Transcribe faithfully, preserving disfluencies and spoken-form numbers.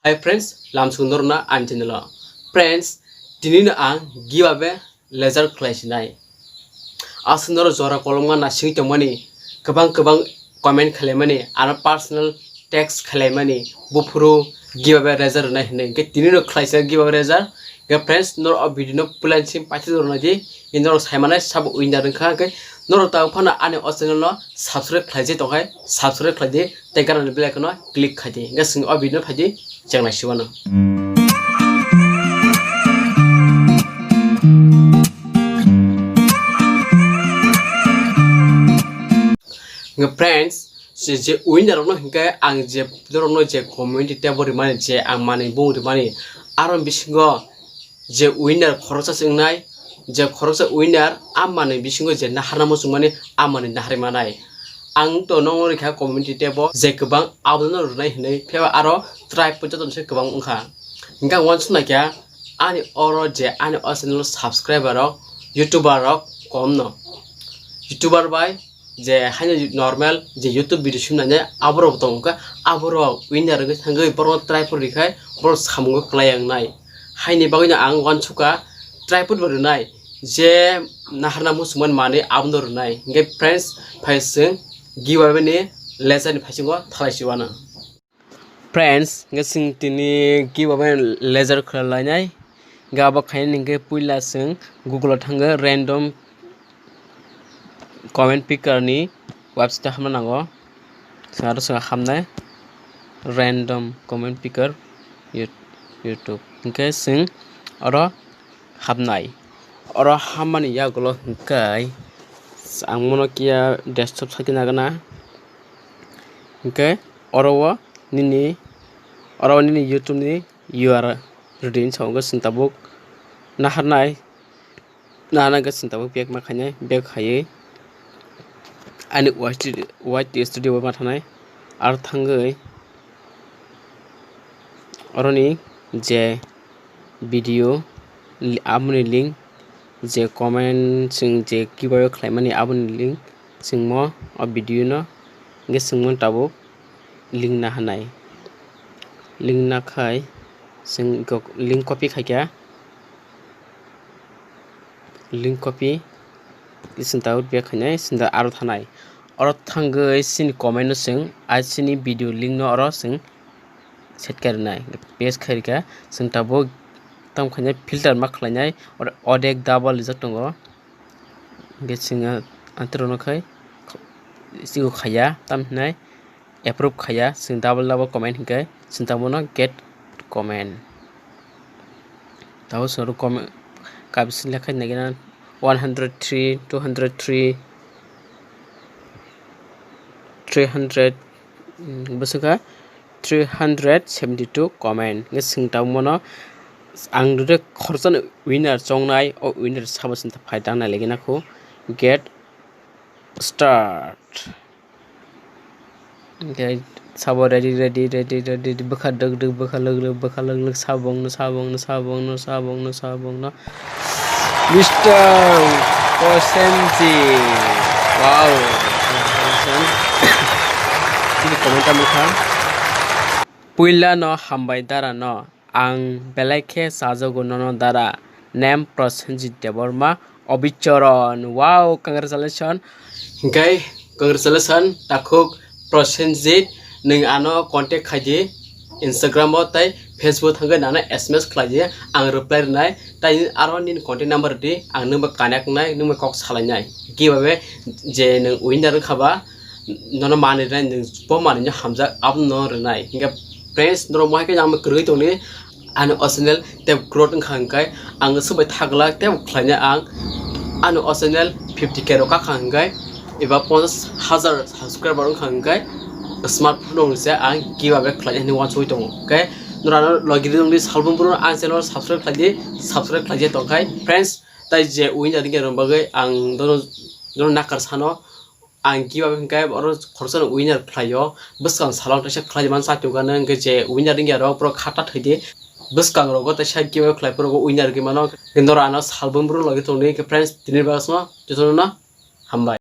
Hi friends, lamsong norokno ani channel o. Friends, tini no ang giveaway laser khlai sinai. Aswk norok jora kolokma nasing tongmani, kwbang kwbang comment khlaimani, ano personal text khlaimani, buphuru giveaway laser rwnai hinwi. Hwnkhe tini no khlaisa giveaway laser. Hwnkhe friends, norok o video no puila ni simi paithak rwnai di, norok saimanai sabo winner wngkha. Hwnkhe norok tabuk phano ani o channel no subscribe khlaijak tongkhe subscribe khlaidi. Tei gana ni bell icon no click khai di. Hingke chwng o video no phai di, chwng nai si wano. Hingke friends, je, je winner rok no hingke ang je norok no je community tab o rimani je ang manwi bung rimani aro bisingo je winner khoroksa se wngnai, je khoroksa winner a manwi bisingo je naharna muchungmani a manwi naharwi manai. Ang to nokno rikha community tab o je kwbang abono rwnai hinwi, phiya aro tribe poito tongse kwbang wngkha. Hingke ang uansuk naikha ani oro je ani o channel subscriber rok, youtuber rok kom no. Youtuber bai je haino normal je YouTube video simi nai aborok bo tongo khe, aborok winner wngwi thangwi borokno tripod rikhai borok samungo kwlai wngnai. Haini bagwino ang uansukha tripod bo rwnai, je naharna muchungmani manwi abono rwnai. Hingke friends, phai chwng giveaway ni laser ni phaisingo thalai si wano. Friends, hingke chwng tini giveaway laser khwlai lainai. Hingke abo khainani hingke puila chwng Google o thangwi random comment picker ni website o hamna nango. Chwng aro chwng hamnai random comment picker You-, YouTube. Hingke chwng oro hapnai. Oro hammani yagulo hingke ang bono kiya desktop sakhe nagana. Hingke oro o nini, oro o nini YouTube ni U R L ready hinwi sa hwnkhe chwng tabuk naharnai, naharnai hwnkhe chwng tabuk back ma khainai, back khaiwi ani Y T studio bai ma thanai, aro thangwi oroni je video li-, aboni link, je comment chwng je giveaway khlaimani aboni link chwngmo o video no hwnkhe chwngmani tabuk link na hinai. Link na khai chwng link copy khaikha. Link copy chwng tabuk back khainai, chwng aro thanai. Oro thangwi chini comment no chwng, a chini video link no oro chwng set khe rwnai, paste khai rwkha. Chwng tabuk tamo khainai filter ma khlainai, oro odek double rijak tongo. Hingke chwng a-, antorokno khai, siko khaiya, tamo hinai approve khaiya, chwng double double comment hinkhe chwng tamo no get comment. Tabuk chwng oro comment kaisa lekha naikheno one hundred three, two hundred three, three hundred, mm, bwswkha three hundred seventy two comment. Hwnkhe chwng tabuk mono ang rwrwk khoroksa no winner chongnai, o winner sabo chwng phai tang nai lagi nakho. Get start. Hwnkhe sabo ready, ready, ready, ready, bwkha dwk dwk, bwkha lwk lwk, bwkha lwk lwk, sabongno, sabongno, sabongno, sabongno, sabongno. Mister Prosenjit. Wow. Chini comment tamo kha. Puila no hambai dara no. Ang belai khe chajago nono dara. Name Prosenjit Debbarma Obichoron. Wow, congratulations. Hingkai congratulations takhuk Prosenjit, nwng ano contact khai di Instagram o tei Facebook thangwi nano S M S khlai di, ang reply rwnai. Tai aro nini contact number di, ang nwng bai connect wngnai, nwng bai kok salainai. Giveaway je nwng winner wngkha ba, nono manwi rwnai, nwng bo manwi no hamjak, abono rwnai. Hingke friends, norok mohai khe ang kwrwngwi tongni, ani o channel tei growth wngkha hingkai ang swbai thagla tei khlaina ang ani o channel fifty K rok kakha hingkai eba ponchas hajar subscriber wngkha hingkai smartphone rok se ang giveaway khlaina hinwi uansugwi tongo. Hingke norok ano logi rwngdi salbrum brum ani channel subscribe khlaidi, subscribe khlaidi tongkhai friends, tai je winner wngya rwng bagwi ang dono, dono nakar sano. Ang giveaway hingke oro khoroksa no winner khlaio. Bwskang salong kaisa khlai man chati gana hingke je winner wngya rok borok khata thwidi. Bwskang rogo teisa giveaway khlai phuru winner wngwi mano. Norok ano salbrum brum logi tongdi hingke friends tini bagwi no jotono no hambai.